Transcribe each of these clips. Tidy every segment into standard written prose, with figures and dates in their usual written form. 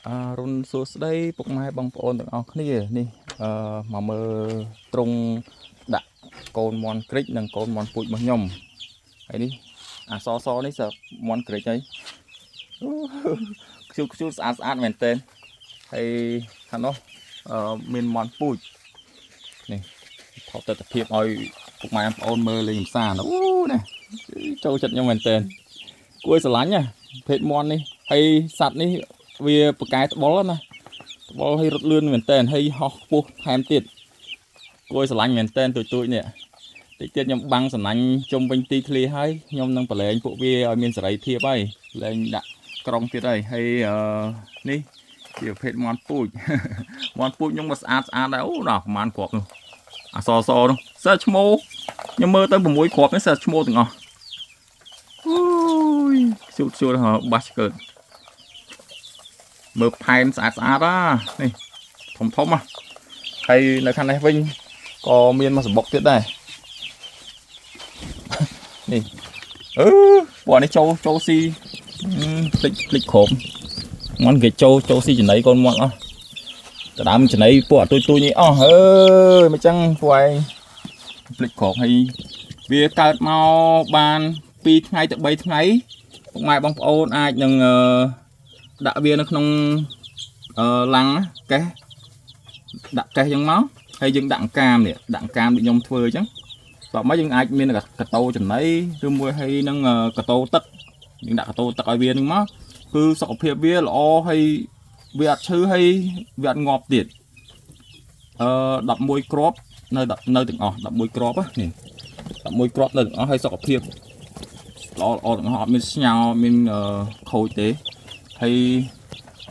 អរុណសួស្តីពុកម៉ែបងប្អូនទាំងអស់គ្នានេះអឺមកមើលត្រង់ដាក់កូនមន់ក្រិចនិងកូនមន់ពូជរបស់ខ្ញុំហើយនេះអាសសនេះសើមន់ក្រិចហើយអូខ្ជូតខ្ជូតស្អាតស្អាតមែនទែនហើយខាងនោះអឺមានមន់ពូជនេះថតទស្សនភាពឲ្យពុកម៉ែបងប្អូនមើលលេងកម្សាន្តអូនេះចូលចិត្តខ្ញុំមែនទែនគួរឲ្យស្រឡាញ់ណាភេទមន់នេះហើយសត្វនេះវាប្រកែត្បុលណា ត្បុលឲ្យរត់លឿនមែនតើហើយហោះខ្ពស់ថែមទៀតគួរឲ្យស្រឡាញ់មែនតើទូចទូចនេះតិចទៀតខ្ញុំបាំងសំណាញ់ជុំវិញទីធ្លាហើយខ្ញុំនឹងប្រឡែងពួកវាឲ្យមានសេរីភាពហើយលែងដាក់ក្រុងទៀតហើយហើយអឺនេះជាប្រភេទមាន់ពូជ មាន់ពូជខ្ញុំក៏ស្អាតស្អាតដែរអូដល់ប្រហែលគ្រាប់នោះអសសនោះសើឈ្មោះខ្ញុំមើលទៅ6គ្រាប់នេះសើឈ្មោះទាំងអស់អូយជូតជូតហ៎បាសកើត មើលផែនស្អាតស្អាតណានេះធំធំណាហើយនៅខាងនេះវិញក៏មានមកសម្បុកទៀតដែរនេះអឺពួកនេះចូលចូលស៊ីភ្លេចភ្លេចក្រុមมันគេចូលចូលស៊ីចំណីកូនមាន់អស់ដដើមចំណីពួកអាទួយទួយនេះអស់អើយមិនចឹងពួកឯងភ្លេចក្រុមហើយវាកើតមកបាន2ថ្ងៃទៅ3ថ្ងៃពុកម៉ែបងប្អូនអាចនឹងអឺដាក់វានៅក្នុង អឺឡាំងណាកេះដាក់កេះចឹងមកហើយយើងដាក់អង្កាមនេះដាក់អង្កាមដូចខ្ញុំធ្វើអញ្ចឹងតោះមកយើងអាចមានកតោចំណីឬមួយហើយនឹងកតោទឹកយើងដាក់កតោទឹកឲ្យវានឹងមកគឺសុខភាពវាល្អហើយវាអត់ឈឺហើយវាអត់ងាប់ទៀតអឺ11គ្រាប់នៅនៅទាំងអស់11គ្រាប់ណានេះ11គ្រាប់នៅទាំងអស់ហើយសុខភាពល្អល្អទាំងអស់អត់មានស្ញោមានខូចទេហើយ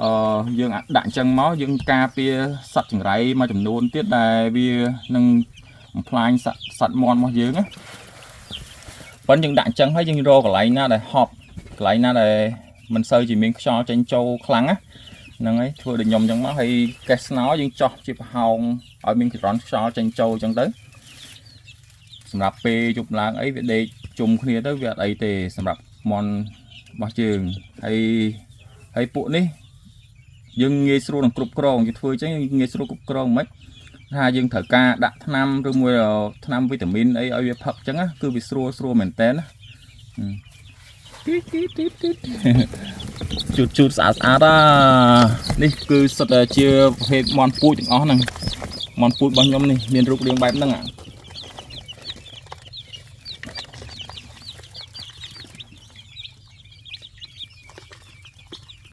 អឺយើងអាចដាក់អញ្ចឹងមកយើងការពារសត្វចង្រៃមួយចំនួនទៀតដែលវានឹងបំផ្លាញសត្វសត្វមាន់របស់យើងណាប៉ុន្តែយើងដាក់អញ្ចឹងហើយយើងរកកន្លែងណាដែលហប់កន្លែងណាដែលមិនសូវជាមានខ្យល់ចេញចូលខ្លាំងណាហ្នឹងហើយធ្វើដូចខ្ញុំអញ្ចឹងមកហើយកេះស្នោយើងចោះជាប្រហោងឲ្យមានចរន្តខ្យល់ចេញចូលអញ្ចឹងទៅសម្រាប់ពេលយប់ឡើងអីវាដេកជុំគ្នាទៅវាអត់អីទេសម្រាប់មាន់របស់យើងហើយហើយពួកនេះ យើងងាយស្រួលនឹងគ្រប់គ្រងយើងធ្វើអញ្ចឹងយើងងាយស្រួលគ្រប់គ្រងមិនថាយើងត្រូវការដាក់ថ្នាំឬមួយថ្នាំវីតាមីនអីឲ្យវាផឹកអញ្ចឹងណាគឺវាស្រួលស្រួលមែនតើណាទីទីទីទីជូតជូតស្អាតស្អាតអានេះគឺសុទ្ធតែជាប្រភេទមាន់ពូជទាំងអស់ហ្នឹងមាន់ពូជរបស់ខ្ញុំនេះមានរូបរាងបែបហ្នឹង